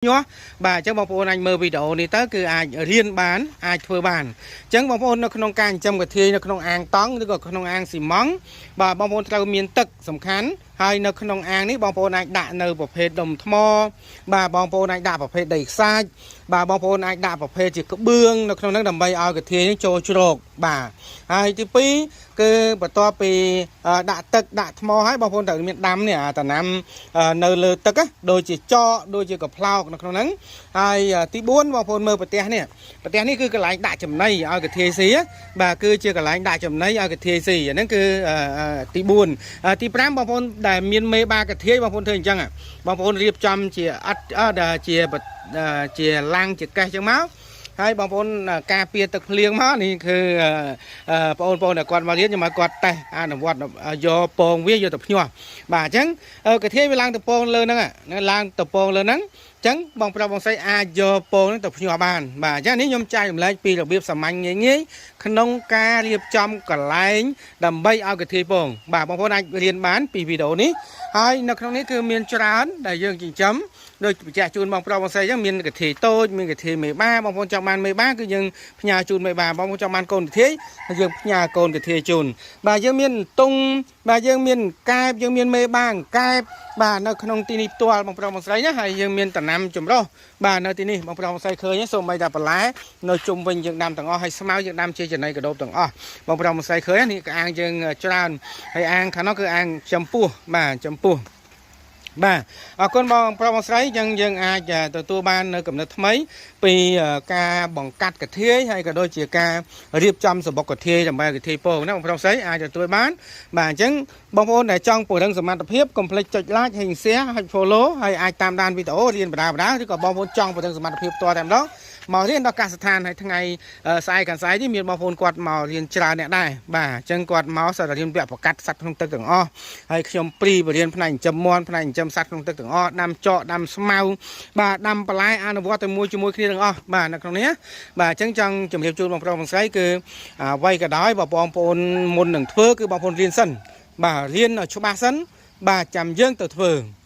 ញាស់បាទអញ្ចឹងបងប្អូនអាចមើលវីដេអូនេះទៅគឺអាចរៀនបានអាចធ្វើបានអញ្ចឹងបងប្អូននៅក្នុងការចិញ្ចឹមកធាយនៅក្នុងអាងតង់ឬក៏ក្នុងអាងស៊ីម៉ង់បាទបងប្អូនត្រូវមានទឹកសំខាន់ហើយនៅក្នុងអាងនេះបងប្អូនអាចដាក់នៅប្រភេទដុំថ្មបាទបងប្អូនអាចដាក់ប្រភេទដីខ្សាច់បាទបងប្អូនអាចដាក់ប្រភេទជាក្បឿងនៅក្នុងហ្នឹងដើម្បីឲ្យកធាយនេះចូលជ្រកបាទហើយទី2គឺបន្ទាប់ពីដាក់ទឹកដាក់ថ្មហើយបងប្អូនត្រូវមានដាំនេះអាតំណាំនៅលើទឹកណាដូចជាចកដូចជាកប្លោកនៅក្នុងហ្នឹងហើយទី4បងប្អូនមើលប្រទេសនេះប្រទេសនេះគឺកន្លែងដាក់ចំណីឲ្យកធាយស៊ីបាទគឺជាកន្លែងដាក់ចំណីឲ្យកធាយស៊ីអាហ្នឹងគឺទី4ទី5បងប្អូនដែលមានមេបាកធាយបងប្អូនធ្វើអញ្ចឹងបងប្អូនរៀបចំជាអត់ជាជាឡាំងជាកេះអញ្ចឹងមកហើយបងប្អូនការពារទឹកភ្លៀងមកនេះគឺបងប្អូនដែលគាត់មករៀនខ្ញុំឲ្យគាត់តេស្តអនុវត្តយកពងវាយកទៅភ្ញាស់បាទអញ្ចឹងកធាយវាឡើងទៅពងលើហ្នឹងឡើងទៅពងលើហ្នឹងអញ្ចឹងបងប្រុសបងស្រីអាចយកពងហ្នឹងទៅភ្ញាស់បានបាទអញ្ចឹងនេះខ្ញុំចែករំលែកពីរបៀបសាមញ្ញងាយងាយក្នុងការរៀបចំកន្លែងដើម្បីឲ្យកធាយពងបាទបងប្អូនអាចរៀនបានពីវីដេអូនេះហើយនៅក្នុងនេះគឺមានច្រើនដែលយើងចិញ្ចឹមដូចបញ្ជាក់ជូនបងប្រុសបងស្រីអញ្ចឹងមានកធាយតូចមានកធាយមេបាបងប្អូនចង់បានមេបាគឺយើងផ្ញើជូនមេបាបងប្អូនចង់បានកូនកធាយយើងផ្ញើកូនកធាយជូនបាទយើងមានតុងបាទយើងមានកែបយើងមានមេបាកែបបាទនៅក្នុងទីនេះផ្ទាល់បងប្រុសបងស្រីណាហើយយើងមានតំណាំចម្រុះបាទនៅទីនេះបងប្រុសបងស្រីឃើញសូម្បីតែបន្លែនៅជុំវិញយើងដាំទាំងអស់ហើយស្មៅយើងដាំជាចំណីកដោបទាំងអស់បងប្រុសបងស្រីឃើញនេះអាងយើងច្រើនហើយអាងខាងនោះគឺអាងចំពោះបាទចំពោះបាទអរគុណបងប្រុសបងស្រីអញ្ចឹងយើងអាចទទួលបាននៅកំណត់ថ្មីពីការបង្កាត់កធាយហើយក៏ដូចជាការរៀបចំសម្បុកកធាយដើម្បីកធាយពងណាបងប្រុសស្រីអាចទទួលបានបាទអញ្ចឹងបងប្អូនដែលចង់ពង្រឹងសមត្ថភាពកុំភ្លេចចុច like ហើយ share ហើយ follow ហើយអាចតាមដានវីដេអូរៀនបដាបដាឬក៏បងប្អូនចង់ពង្រឹងសមត្ថភាពផ្ទាល់តែម្ដងមករៀនដល់កសិដ្ឋានហើយថ្ងៃស្អែកខាងស្អែកនេះមានបងប្អូនគាត់មករៀនច្រើនអ្នកដែរបាទអញ្ចឹងគាត់មកសិតតែរៀនវគ្គប្រកាត់សត្វក្នុងទឹកទាំងអស់ហើយខ្ញុំព្រីបរៀនផ្នែកចិញ្ចឹមមាន់ផ្នែកចិញ្ចឹមសត្វក្នុងទឹកទាំងអស់ដាំចកដាំស្មៅបាទដាំបន្លែអនុវត្តទៅមួយជាមួយគ្នាទាំងអស់បាទនៅក្នុងនេះបាទអញ្ចឹងចង់ជម្រាបជូនបងប្រុសបងស្រីគឺអ្វីក៏ដោយបើបងប្អូនមុននឹងធ្វើគឺបងប្អូនរៀនសិនបាទរៀនឲ្យច្បាស់សិនបាទចាំយើងទៅធ្វើ។